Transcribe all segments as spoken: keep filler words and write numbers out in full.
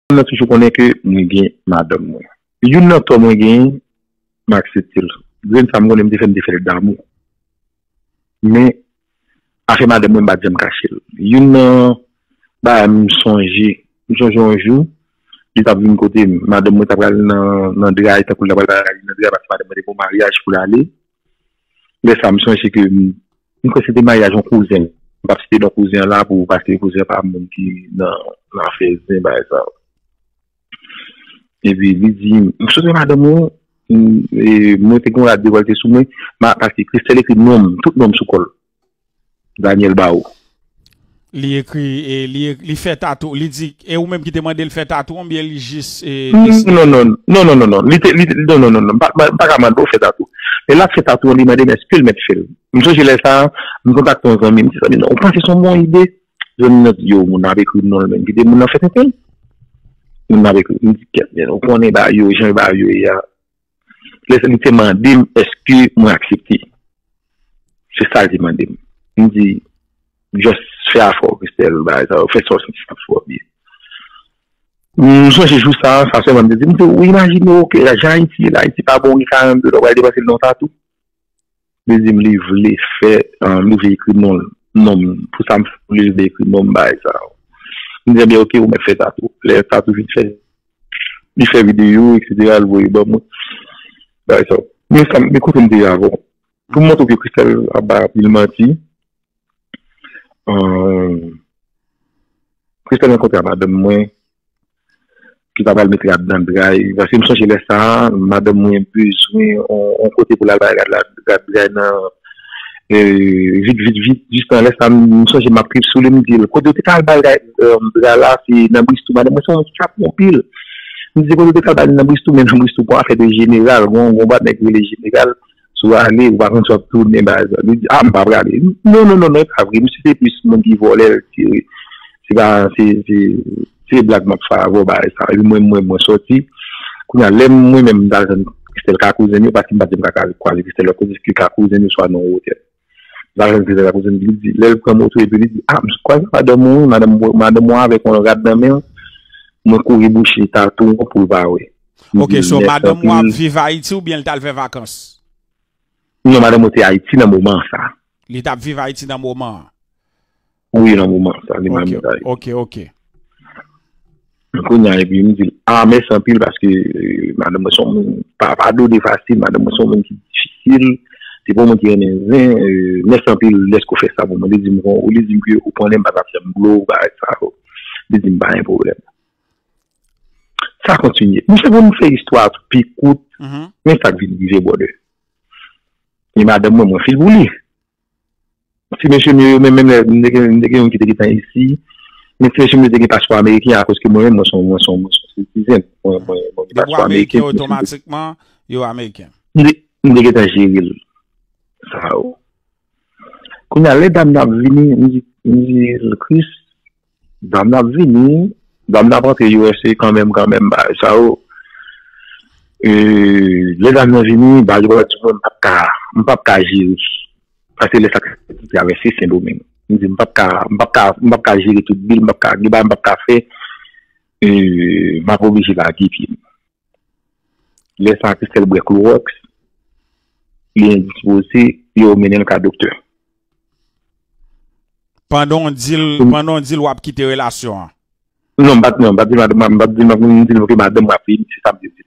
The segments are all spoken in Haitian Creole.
Madanm nan toujou konnen ke mwen gen madanm mwen. Youn nan tò mwen genyen, m aksepte l. Grenn sa m konnen m te fè, m te fè l damou. Men, afè madanm mwen, m pa t janm kache l. Youn nan bagay m sonje, m sonje yon jou, li t ap vin kote m. Madanm mwen t ap pral nan, nan dray, tankou l t ap pral nan dray, paske madanm mwen te gen yon maryaj pou l ale. Lè sa, m sonje ke m, m kwè se te maryaj yon kouzen. M p ap site non kouzen an la pou, paske kouzen an pa moun ki nan, nan afè zen, bagay sa yo. Epi li di, m sot wè madanm ou, m, e, mwen te gen yon rad devòlte sou mwen, ma, paske Christelle ekri non m, tout non m sou kò l. Daniel Bao. Li ekri, e, li, li fè tatou, li di, e ou menm ki te mande l fè tatou, oubyen li jis, e, Non, non, non, non, non, non, non, li te, li te, non, non, non, non, m pa, m pa ka mande w fè tatou. Lè l ap fè tatou an, li mande m èske l mèt fè l. M sonje lè sa, m kontakte yon zanmi, m di, zanmi nan, ou panse se yon bon ide? Zanmi nan di, yo, moun nan ap ekri non l menm, kite moun nan fè tenten l. Moun nan ap ekri, m di, kèt, men, ou konnen ba yo, jan ba yo ye a. Lè sa, li te mande m èske mwen aksepte. Se sa l te mande m. M di, just fè afè w, Christelle, bagay sa yo, fè sa w santi sa fè w byen. M sonje jou sa, sa sèlman m te di, m di, ou imajine w ke jan Ayiti ye la, Ayiti pa bon, gen karant dola, w pral depanse l nan tatou. Li di m li vle fè, um, li vle ekri non l, non m, pou sa m li vle ekri non m, bagay sa yo. M di, ebyen, oke, ou mèt fè tatou. Lè tatou vin fèt, li fè videyo, etsetera, l voye ban mwen. Bagay sa yo. Men sa, men kote m te ye avè w. Pou m montre w ke Christelle ap bay anpil manti, um, Christelle rankontre ak madanm mwen, ki ta pral met rad nan dray. Paske m sonje lè sa a, madanm mwen bezwen yon, yon kote pou l al bay rad la, rad dray nan, e, vit, vit, vit. Jistan lè sa a, m sonje m ap trip sou li, m di l, kote w te ka al bay rad, e, dra la, se nan Bristol. Madanm mwen se yon moun ki trap anpil. M di, kote w te ka al bay li nan Bristol, men nan Bristol, pou afè de jeneral, gon, gon bat nèg rele jeneral. Si w ale, ou pa konn si w ap tounen, bagay sa. Li di, a, m pa prale. Non, non, non, non, e pa vre. Misye se plis moun ki vòlè, l tire. Se pa, se, se, se blag m ap fè avè w, bagay sa. Epi mwen, mwen, mwen sòti. Kounye a, lè mwen menm, m t al jwenn Christelle ka kouzen yo, paske m pa t janm ka kwaze Christelle lòt kote, ke ka kouzen yo, swa nan yon otèl. M t al jwenn Christelle ka kouzen, li di, lè l pran moto, epi li di, a, m kwaze madanm ou, wi, madanm, madanm ou avèk yon rad nan men l, mwen kouri bouche tatou an pou l pa wè. M di, Ok, so madanm ou ap viv Ayiti oubyen l t al fè vakans? Non, madanm mwen te Ayiti nan moman sa. Li t ap viv Ayiti nan moman an? Wi, nan moman sa, li pa viv Ayiti. Ok, ok. Kounye a, epi m di l, a, mèsi anpil paske, e, madanm mwen se yon moun, pa, pa dode fasil, madanm mwen se yon moun ki difisil, se pa yon moun ki renmen zen, e, mèsi anpil dèske w fè sa pou mwen. Li di m, ou, li di m ke ou konnen m pa t ap fè m blo, bagay sa yo. Li di m pa gen pwoblèm. Sa kontinye. Misye pou m fè istwa a pi kout, men sa k vin rive, brother. E madanm mwen, mwen fil pou li. Ti mesye m yo, yo menm, menm lè m te gen, m te gen youn ki te gentan isi, men ti mesye m yo te gen paspò ameriken, akoz ke mwen menm, mwen se yon, mwen se yon, mwen se yon sitizen. Mwen, mwen, mwen gen paspò ameriken. Depi w ameriken, otomatikman, yo ameriken. M te, m te gentan jere l. Sa yo. Kounye a, lè dam nan ap vini, m di, m di l, Chris, dam nan ap vini, dam nan ap rantre U S A kanmenm, kanmenm, bagay sa yo. E, lè dam nan vini, bagay yo pral di mwen, m p ap ka, m p ap ka jere. Paske lè sa k travèse Sendomeng. M di, m p ap ka, m p ap ka, m p ap ka jere tout bil, m p ap ka, gen bagay m p ap ka fè, e, m ap oblije lage pye m. Lè sa a, Christelle bwè klowòks, li endispoze, yo mennen l ka doktè. Pandan w di l, pandan w di l w ap kite relasyon an? Non, m pa t, non, m pa t di madanm, m pa t di madanm, m di l ke madanm mwen ap vini, se sa m te di l.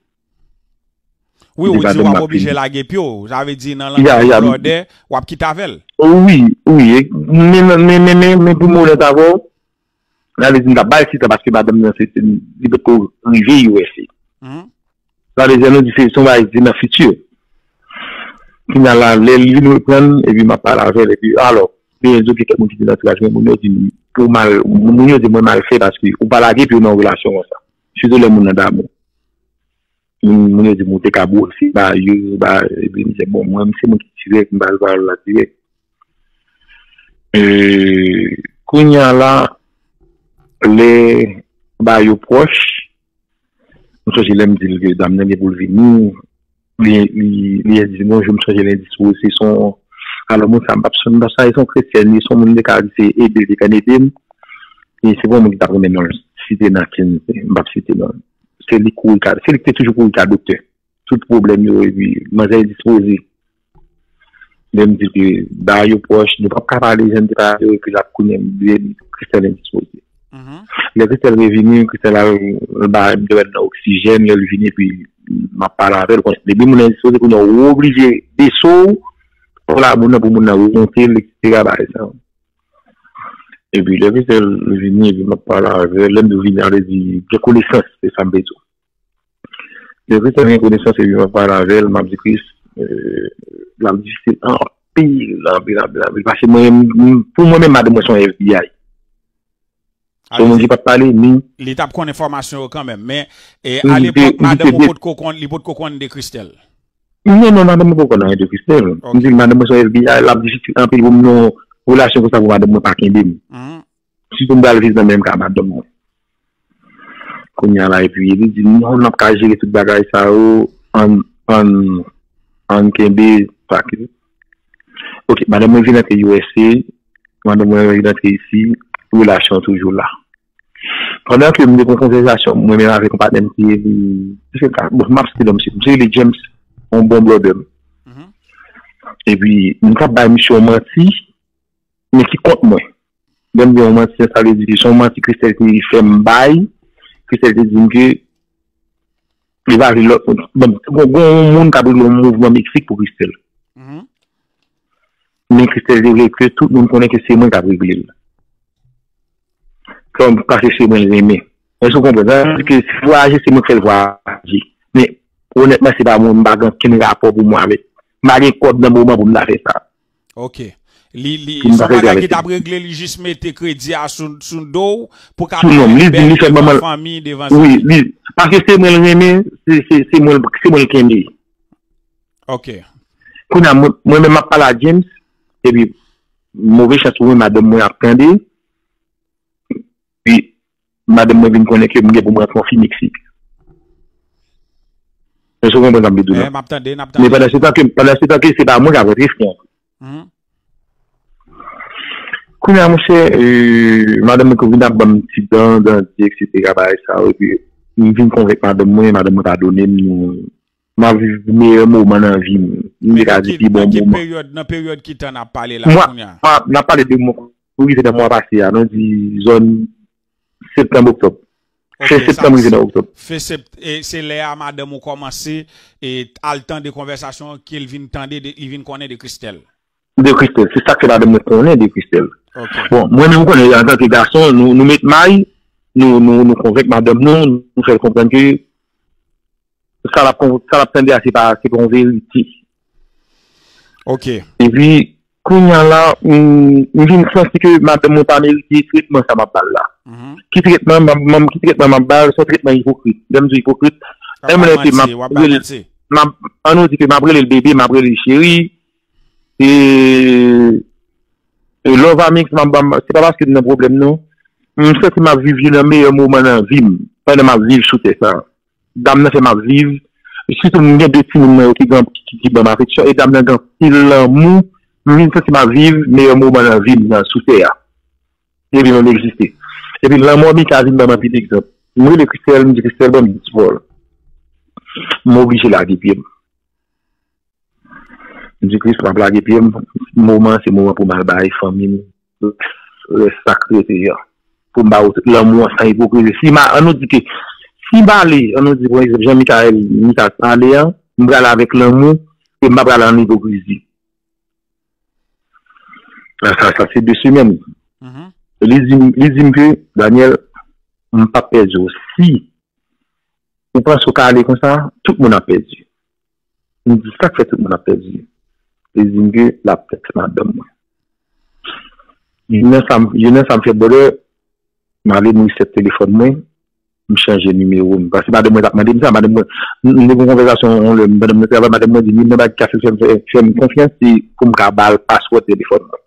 Wi, ou di w ap oblije lage pye w, sa vle di nan lanmou lòdè, w ap kite avè l. Wi, wi, men, men, men, men, men pou m onèt avè w, sa vle di m t ap ba l ti tan paske madanm nan se, se, li potko rive U S A. Sa vle di, nou di se, se yon bagay ki nan fiti. Kounye a la, lè l vin reprann, epi m ap pale avè l, epi, alò, men yo di, gen kèk moun ki di nan antouraj mwen, moun yo di m, ou mal, moun yo di mwen mal fè paske ou pa lage pye w nan yon relasyon konsa. Sitou lè moun nan damou. Moun, moun yo di m ou te ka bwose ba yo, ba, epi m di, bon, mwen, m se moun ki dirèk, m pa al ba yo la dirèk. E, kounye a la, lè ba yo pwòch, m sonje lè m di l ke dam nan gen pou l vini, li, li, li endis-, yon jou m sonje l endispoze se yon, alò moun sa m p ap sonje, m p ap sonje se yon kretyèn, li se yon moun m te ka di se ede l, li te konn ede m. E se pa yon moun ki t ap renmen non l. site nan kenn, m p ap site non. Se li kouri ka, se li ki te toujou kouri ka doktè. Tout pwoblèm yo, epi manzè endispoze. Lè m di ke ba yo pwòch, nou p ap ka pale jan n te pale, epi l ap kounye m di Christelle endispoze. Lè Christelle revini, Christelle al ba m nan oksijèn, lè l vini, epi m ap pale avè l. Depi moun nan endispoze, kounye a ou oblije desann w pou la moun nan, pou moun nan remonte l, etsetera bagay sa. Epi lè Christelle vini, epi m ap pale avè l, lè m di vini, sa vle di gen konesans, se sa m vle di w. Lè Christelle gen konesans, epi m ap pale avè l, m ap di Chris, l ap difisil anpil, anpil, anpil, anpil. Paske mwen, pou mwen menm, madanm mwen se yon F B I. Se yon moun ki pa t pale, ni. Li t ap konn enfòmasyon yo kanmenm. Men, e, alepòk, madanm ou potko konn, li potko konn de Christelle. Non, non, madanm mwen poko konn anyen de Christelle. M di l, madanm mwen se yon F B I, l ap difisil anpil pou m nan yon relasyon konsa pou madanm mwen pa kenbe m. Sitou m pral viv nan menm ka madanm mwen. Kounye a la, epi li di, non, n ap ka jere tout bagay sa yo, ann, ann, ann kenbe sa ki. Ok, madanm mwen vin antre U S A, madanm mwen vin antre isi, relasyon an toujou la. Pandan ke m te gen yon konvèsasyon, mwen menm avèk yon patnè m ki, bon, m ap site non misye, misye rele James, yon bon brother m. Epi, m t ap bay misye yon manti, men ki kont mwen. Lè m di yon manti, sa vle di ke se yon manti Christelle te fè m bay, Christelle te di m ke li pa vle lòt moun. Bon, gon, gon yon moun k ap regle yon mouvman Meksik pou Christelle. Men Christelle te vle ke tout moun konnen ke se mwen k ap regle l. Kòm, paske se mwen l renmen. Èske w konprann? Sa vle di ke si l vwayaje, se mwen k fè l vwayaje. Men, onètman, se pa mwen, m pa gen okenn rapò pou mwen avèk. M pa gen kòb nan moman pou m ta fè sa. Ok. Li, li, se yon bagay ki t ap regle, li jis mete kredi a sou, sou do w pou kapab bèl devan fanmi, devan zanmi. Wi, li, paske se mwen l renmen, se, se, se mwen, se mwen l kenbe. Ok. Kounye a, mwen, mwen menm m ap pale a James, epi move chans pou mwen, madanm mwen ap tande, epi madanm mwen vin konnen ke m gen pou m rantre yon fi Meksik. Èske w konprann sa m vle di w la? M ap tande, n ap tande. Men pandan se tan ke, pandan se tan ke se pa mwen k ap rantre fi an. Kounye a, monchè, e, madanm mwen vin ap ban m ti dan, dan di, etsetera, bagay sa yo, epi m vin konvenk madanm mwen, madanm mwen padone m, nou, m ap viv meyè moman nan vi m. M te ka di pi bon moman. Nan ki peryòd, nan peryòd ki tan n ap pale la kounye a? Mwa, n ap pale de mwa, pou rive nan mwa pase a, nou di zòn septanm, oktòb. Fen septanm, rive nan oktòb. Fen sept, e se lè a madanm ou kòmanse, e, al tande konvèsasyon ke l vin tande, de, li vin konnen de Christelle. De Christelle. Se sa k fè madanm mwen konnen de Christelle. Bon, mwen menm, ou konnen, antanke gason, nou, nou met may, nou, nou, nou konvenk madanm nou, nou fè l konprann ke sa l ap, sa l ap tande a, se pa, se pa yon verite. Ok. Epi, kounye a la, m, m vin santi ke madanm mwen pa merite tretman sa m ap ba l la. Ki tretman m, m, ki tretman m ap ba l, se yon tretman ipokrit. Lè m di ipokrit, menm lè ke m ap rele, m ap, ann nou di ke m ap rele l bebe, m ap rele l cheri, e, e love a mix, m ap, m, se pa paske m nan pwoblèm, non. M santi m ap viv youn nan meyè moman nan vi m, pandan m ap viv sou tè sa a. Dam nan fè m ap viv, sitou m gen de timoun mwen yo ki gen, ki, ki ban m afeksyon, e dam nan gen anpil lanmou, m vin santi m ap viv meyè moman nan vi m nan sou tè a. Epi m egziste. Epi lanmò Mika vin ban m anpil egzanp. M rele Christelle, m di, Christelle, ban m dis vòl. M oblije lage pye m. M di, Kris, m ap lage pye m. Moman an, se moman pou m al bay fanmi m rès sa k rete an. Pou m ba yo tout lanmou an san ipokrizi. Si m a, ann nou di ke, si m ale, ann nou di, pa egzanp, jan Mikaèl, Mika ale an, m prale avèk lanmou, e m pa prale ann ipokrizi. Sa, sa, sa se de semèn. Li di m, li di m ke, Daniel, m p ap pèdi w. Si ou panse w ka ale konsa, tout moun ap pèdi. M di, sa k fè tout moun ap pèdi? Li di m ke l ap tèks madanm mwen. Youn nan sa m, youn nan sa m fè, brother, m ale, m reset telefòn mwen, m chanje nimewo m. Paske madanm mwen t ap mande m sa, madanm mwen, m, m te gen yon konvèsasyon yon lè, pandan m nan travay, madanm mwen di, youn nan bagay ki ka fè, fè m, fè, fè m konfyans, se pou m ka ba l paswòd telefòn mwen.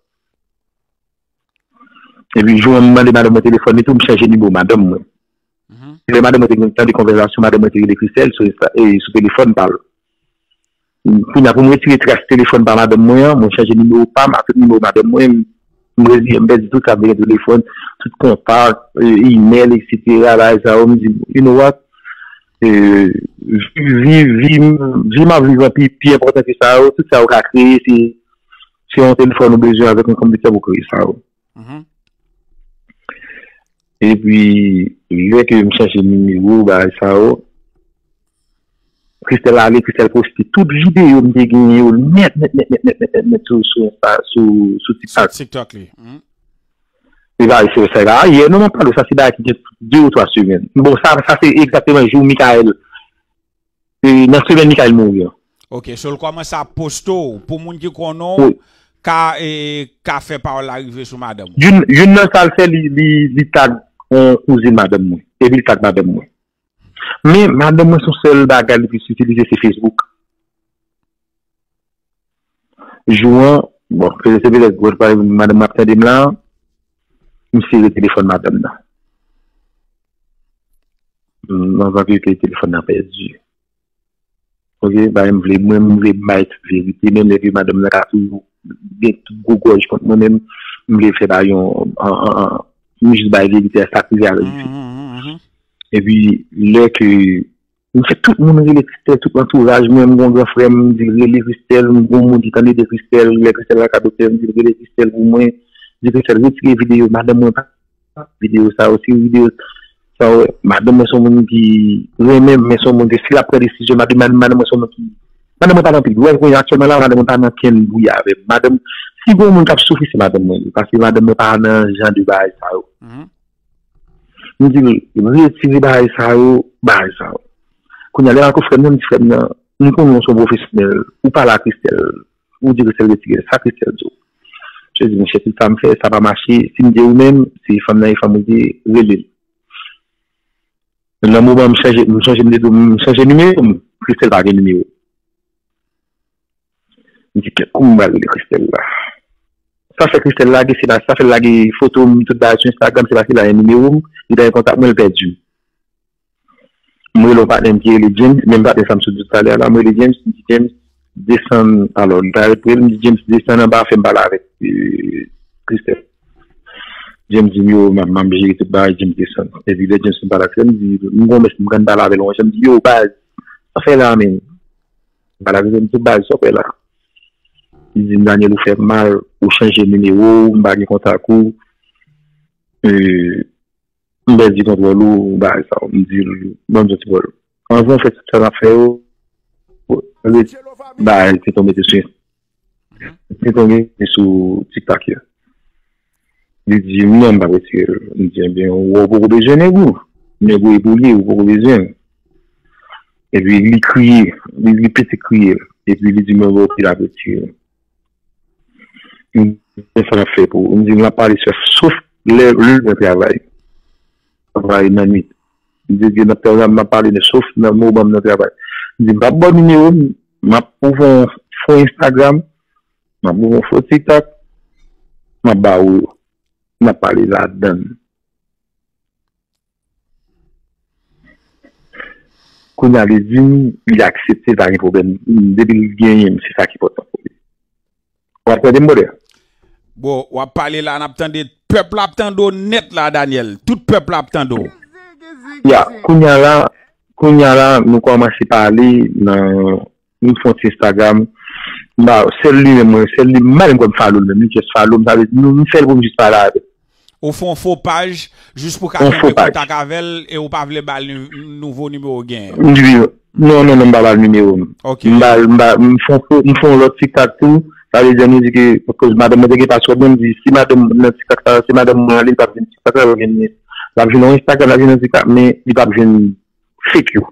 Epi, jou an, m mande madanm mwen telefòn li tou, m chanje nimewo madanm mwen. Lè madanm mwen te gen tan de konvèsasyon, madanm mwen te rele Christelle sou Insta, e, sou telefòn pa l. Kounye a, pou m retire tras telefòn pa madanm mwen an, mwen chanje nimewo pa m ak tout nimewo madanm mwen, m, m reziye m, pèdi tout sa, m te gen telefòn. tout kontak, e, email, etsetera, bagay sa yo, m di, you know what? E, vi, vi, vi, vi m ap viv an pi, pi enpòtan ke sa yo, tout sa yo ka kreye, se, se yon telefòn ou bezwen avèk yon konpitè pou kreye sa yo. Mhm. Epi, lè ke m chanje nimewo, bagay sa yo, Christelle ale, Christelle poste tout videyo m te genyen yo nèt, nèt, nèt, nèt, nèt, nèt, nèt, nèt, sou, sou, sou, sou Sou TikTok. TikTok li. Mhm. E bagay se sa la, yè, non, m ap pale w, sa se bagay ki gen de ou twa semèn. Bon, sa, sa se egzakteman jou Michael, e, nan semèn Michael mouri an. Ok, so l kòmanse ap poste w pou moun ki konnen w, wi, ka, e, ka fè pawòl la rive sou madanm ou. Youn, youn nan sa l fè, li, li, li tag yon kouzin madanm mwen. Epi li tag madanm mwen. Men madanm mwen se yon sèl bagay li plis itilize, se Facebook. Jou an, bon, se petèt, bon, madanm mwen ap tande m la, m sere telefòn madanm nan. M, anvan ke, ke telefòn nan pèdi. Ok, bagay m vle, mwen, m vle bay tout verite, men lè ke madanm nan ka toujou gen tout gwo gòj kont mwen menm, m vle fè bagay yon, an, an, an, m jis bay verite a sa k rive avè misye. Mhm, mhm, mhm. Epi, lè ke m fè tout moun rele Christelle, tout antouraj mwen, m gon gran frè m, m di l rele Christelle, m gon moun ki tande de Christelle, lè Christelle la ka doktè, m di l rele Christelle pou mwen, di Christelle retire videyo, madanm mwen pa videyo sa yo, si videyo sa yo, madanm mwen se yon moun ki renmen m, men se yon moun ke si l ap pran desizyon, madanm, madanm mwen se yon moun ki, madanm mwen pa nan anpil. Ou wè kounye a aktyèlman la, madanm mwen pa nan kenn bouya avè m. Madanm, si gon moun k ap soufri, se madanm mwen ye, paske madanm mwen pa nan jan de bagay sa yo. Mhm. M di l, retire bagay sa yo, bagay sa yo. Kounye a, lè m al kot frè m nan, m di frè m nan, m konnen w se yon pwofesyonèl, ou pale a Christelle, ou di Christelle retire sa Christelle di w. Misye di, monchè, tout sa m fè, sa pa mache. Si m te ou menm, se fanm nan, e fanm ou te rele l. Nan moman m chanje, m sonje m te di w, m chanje nimewo m, Christelle pa gen nimewo. M di, kèt kou m pral rele Christelle la. Sa fè Christelle lage, se pa, sa fè l lage foto m, tout bagay sou Instagram, se paske l pa gen nimewo m, li pa gen kontak mwen, l pèdi m. M rele yon patnè m ki rele James, menm patnè sa m sot di w talè a la, m rele James, m di James, desann, alò, li parèt prè, m di James, desann anba, fè m pale avèk, euh, Christelle. James di m, yo, m ap, m ap jere tout bagay, James desann. Epi lè James fin pale ak Christelle, m di, m gon mès, m konn pale avè l yon jan, m di, yo, baz, sa fè la menm. M pale avè James, m di, baz, sa fè la. Li di m, Daniel, ou fè m mal, ou chanje nimewo w, m pa gen kontak ou. Euh, M pèdi kontwòl ou, bagay sa yo. M di l, ban m yon ti pwòl. Anvan w fè tout sa n ap fè yo, bagay te tonbe te sou, te tonbe sou TikTok yo. Li di m, non, m p ap retire l. M di, ebyen, ou wè w poko bezwen nèg ou. Nèg ou e pou li, ou poko bezwen l. Epi li kriye, li, li pete kriye. Epi li di m, bon, ok, l ap retire l. M di, men sa n ap fè pou ou. M di, n ap pale sèf, sof lè, lè l nan travay. Travay nan nwit. M di, n ap travay, n ap pale de sof nan moman m nan travay. M di, m p ap ba w nimewo m, m ap ouvè yon fo Instagram, m ap ouvè yon fo TikTok, m ap ba ou yo. N ap pale ladan l. Kounye a, li di m, li aksepte, pa gen pwoblèm. Depi l genyen m, se sa ki enpòtan pou li. W ap tande m, brother? Bon, w ap pale la, n ap tande, pèp la ap tande w nèt la, Daniel. Tout pèp la ap tande w. Ya, kounye a la, kounye a la, nou kòmanse pale nan, nou fè yon ti Instagram. M ba, sèl li menm, mwen, sèl li, m pa menm kwè m follow l menm, li just follow m, sa vle di, nou, m fè l pou m just pale avè l. Ou fè yon fo paj jis pou ka kenbe kontak avè l e ou pa vle ba l ni-, nouvo nimewo w genyen. Non, non, non, m pa ba l nimewo m. Ok. M ba l, m ba, m fè yon fo, m fè yon lòt TikTok tou. Sa vle di, nou di ke, akoz madanm mwen te gen password mwen, m di, si madanm nan TikTok sa, si madanm mwen ale, li p ap jwenn TikTok la, l ap jwenn, l ap jwenn yon Instagram, l ap jwenn yon TikTok, men li p ap jwenn fake yo.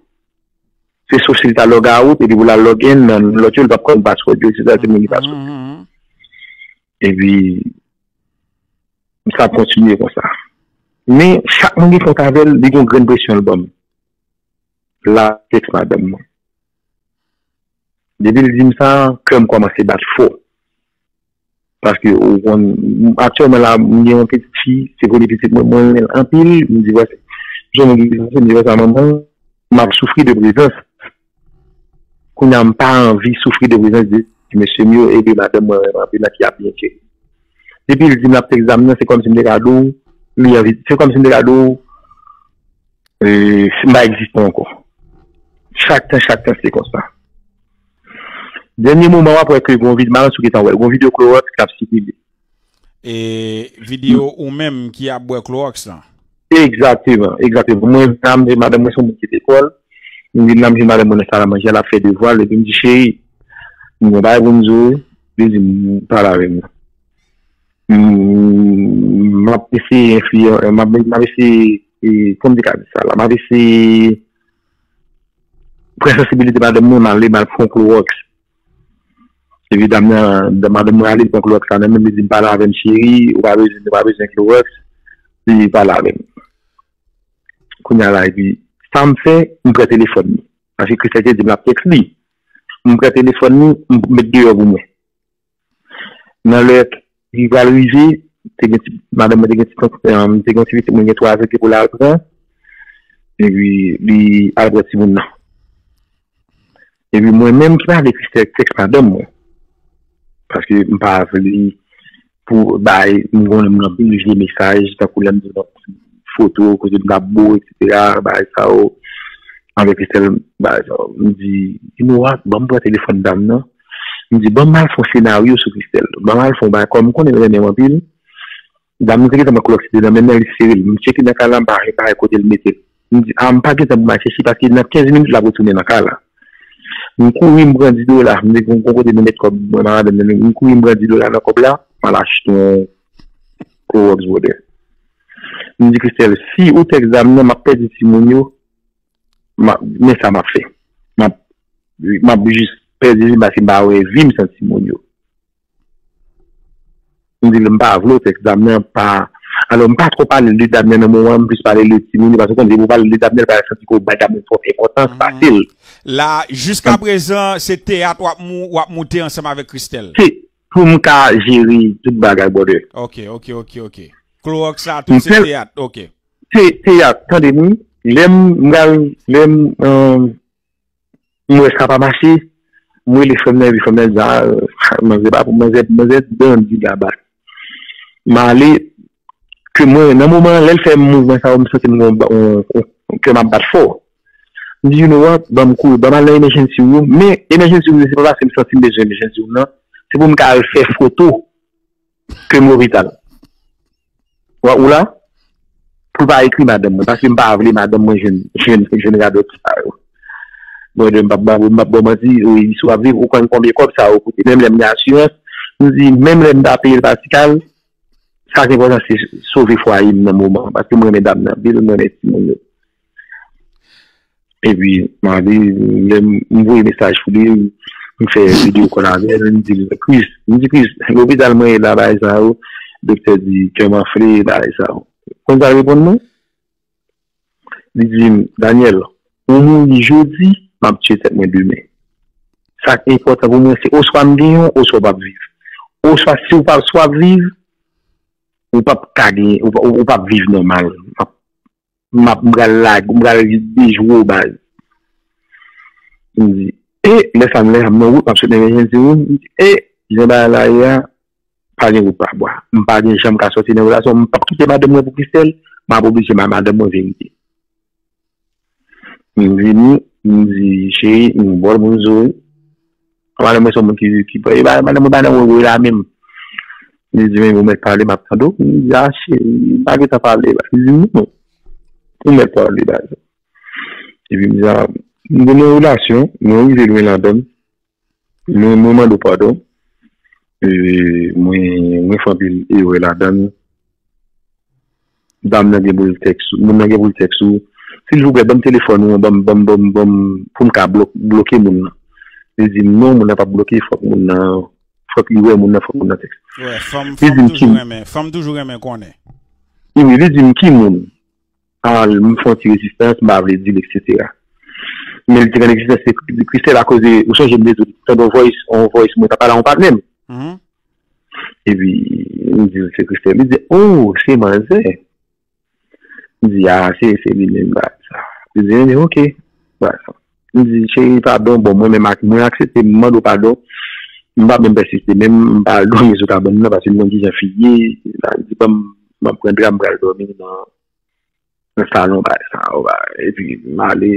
Se sof si li ta log out, epi pou l al log in, nan lòt yo, li p ap konn password yo, etsetera, se moun ki password. Mhm, mhm, mhm. Epi, sa ap kontinye konsa. Men, chak mwen gen kont avè l, li gon grenn presyon l ban m. La, tèks madanm mwen. Depi l di m sa, kè m kòmanse bat fò. Paske, ou konn, aktyèlman la, m gen yon pitit fi, se premye pitit mwen, mwen renmen l anpil, m divòse. Jan mwen divòse, m divòse a manman l, m ap soufri de prezans. Kounye a, m pa anvi soufri de prezans de ti mesye m yo e de madanm mwen renmen anpil la ki ap byen jere. Depi l di m l ap tèks dam nan, se kòmsi m te ka di w, Li anvi, se kòmsi m te ka di w, e, m pa egziste ankò. Chak tan, chak tan, se konsa. Dènye moman, w ap wè ke gon vid, m pa konn si w gentan wè l, gon videyo Klowòks k ap sikile. E videyo ou menm ki ap bwè Klowòks lan? Egzakteman, egzakteman. Mwen, madanm, madanm mwen se yon moun ki lekòl. M vin la, m jwenn madanm mwen nan sal a manje, l ap fè devwa l, epi m di, cheri, m gen yon bagay pou m di w, wi. Li di m, pale avè m. M, m ap eseye enfliyan, m ap, m ap eseye, e, kòman m te ka di sa la, m ap eseye pran sansibilite madanm mwen, m ale, m al pran Klowòks. Epi dam nan, madanm mwen ale, li pran Klowòks la nan men m, li di m, pale avè m, cheri, ou pa bezwen, ou pa bezwen Klowòks, li pale avè m. Kounye a la, epi, sa m fè, m pran telefòn li. Paske Christelle te di m l ap tèks li. M pran telefòn li, m met deyò pou mwen. Nan lè li pral rive, te gen ti, madanm mwen te gen ti, te gen ti pitit mwen gen twa zan ki pou l al pran. Epi, li al pran timoun nan. Epi mwen menm ki pa vle Christelle tèks madanm mwen. Paske m pa vle pou bay, m konnen moun anpil vye mesaj, tankou lè m di w foto, kote m t ap bo, etsetera, bagay sa yo. Avèk Christelle, bagay sa yo. M di, you know what, ban m pran telefòn dam nan. M di, ban m al fè yon senaryo sou Christelle. Ban m al fè yon bagay, kòm m konnen l renmen m anpil. Dam nan te gentan pran Klowòks li te nan men l, li sere l. M tcheke nan kay la, m pa, pa wè kote l mete l. M di, a, m pa gentan pou m al chèche, paske nan kenz minit, l ap retounen nan kay la. M kouri, m pran dis dola, m te gon kote nou met kòb, mwen, madanm nan, m kouri, m pran dis dola nan kòb la, m al achte yon Klowòks, brother. M di Christelle, si ou tèks dam nan, m ap pèdi timoun yo, m ap, men sa m ap fè. M ap, m ap jis pèdi vi m paske m pa wè vi m san timoun yo. M di l m pa vle w tèks dam nan pa. Alò, m pa twò pale de dam nan nan moman an, m plis pale de timoun yo, paske w konn, depi w pale de dam nan, l pa santi ke w bay dam nan twòp enpòtans, fasil. La, jiska prezan, se teyat w ap mou, w ap moute ansanm avèk Christelle. Se pou m ka jere tout bagay, brother. Ok, ok, ok, ok. Klowòks la, tout se teyat, ok. Se teyat, tande m wi. Lè m, m pral, lè m, euh, m wè sa pa mache, m rele frè m nan, epi frè m nan di, a, manzè pa pou manzè, manzè bandi la bay. M ale, ke mwen, nan moman an, lè l fè mouvman sa yo, m santi m gon, on, on, kè m ap bat fò. M di, you know what, ban m kouri, ban m al nan emergency room, men emergency room, se pa paske m santi m bezwen emergency room nan, se pou m ka al fè foto ke m lopital. Ou la? Pou pa ekri madanm mwen, paske m pa vle madanm mwen jwenn, jwenn, jwenn radòt sa yo. Mwen, m p ap ba, m p ap ba w manti, wi, si w ap viv, ou konn konbyen kòb sa yo koute. Menm lè m gen asirans, m di, menm lè m ta peye l pa ti kal, sa ki enpòtan se sove fwaye m nan moman an, paske m renmen dam nan anpil, m renmen timoun yo. Epi, m ale, lè m voye mesaj pou li, m fè videyo kòl avè l, m di l, Chris, m di, Chris, lopital mwen ye la, bagay sa yo, doktè di, kè m anfle, bagay sa yo. Konn sa l reponn mwen? Li di m, Daniel, ou mouri jodi, m ap tiye tèt mwen demen. Sa k enpòtan pou mwen, se oswa m genyen w, oswa w p ap viv. Oswa, si w p ap, si w ap viv, ou p ap ka genyen, ou, ou, ou p ap viv nòmal. M ap m ap, m pral lage, m pral dejwe w baz. M di, e, lè sa m lè m nan wout, m ap sot nan emergency room, m di, e, jan bagay la ye a, pa gen wout pa bwa. M pa gen jan m ka sòti nan relasyon, m p ap kite madanm mwen pou Christelle, m ap oblije bay madanm mwen verite. M vini, m di, cheri, m bò l pou m di w, madanm mwen se yon moun ki, ki, e, madanm mwen pa nan woy woy la menm. Li di, men ou mèt pale, m ap tande w. M di, a, cheri, m pa gentan pale, baz. Li di, non, ou mèt pale, baz. Epi m di, a, m gen yon relasyon, nou rive lwen ladan l. Mwen, mwen mande w padon. E, mwen, mwen fè anpil erè ladan l. Dam nan gen pou l tèks ou, moun nan gen pou l tèks ou. Silvouplè, ban m telefòn ou an, ban m, ban m, ban m, ban m, pou m ka blòk, bloke moun nan. Li di m, non, moun nan p ap bloke, fòk moun nan, fòk li wè moun nan, fòk moun nan tèks. Wè, fanm, fanm toujou renmen, fanm toujou renmen konnen. Wi, wi, li di m ki moun. A, m fè yon ti rezistans, m pa vle di l, etsetera. Men li te konn egzistans Christelle akoz de, ou sonje m te di w, tande yon voice, yon voice mwen t ap pale a yon patnè m. Epi, m di l se Christelle. Li di, oh, se manzè. M di, a, se, se li menm, bagay sa. Li di, ok, bagay sa. M di, cheri, padon, bon, mwen menm ak, mwen aksepte, m mande w padon. M pa menm pèsiste, menm m pa al dòmi sou kabann nan, paske m konn kijan fi ye. Li di, ban m, m ap pran dra, m pral dòmi nan, nan salon, bagay sa yo, bagay. Epi, m ale,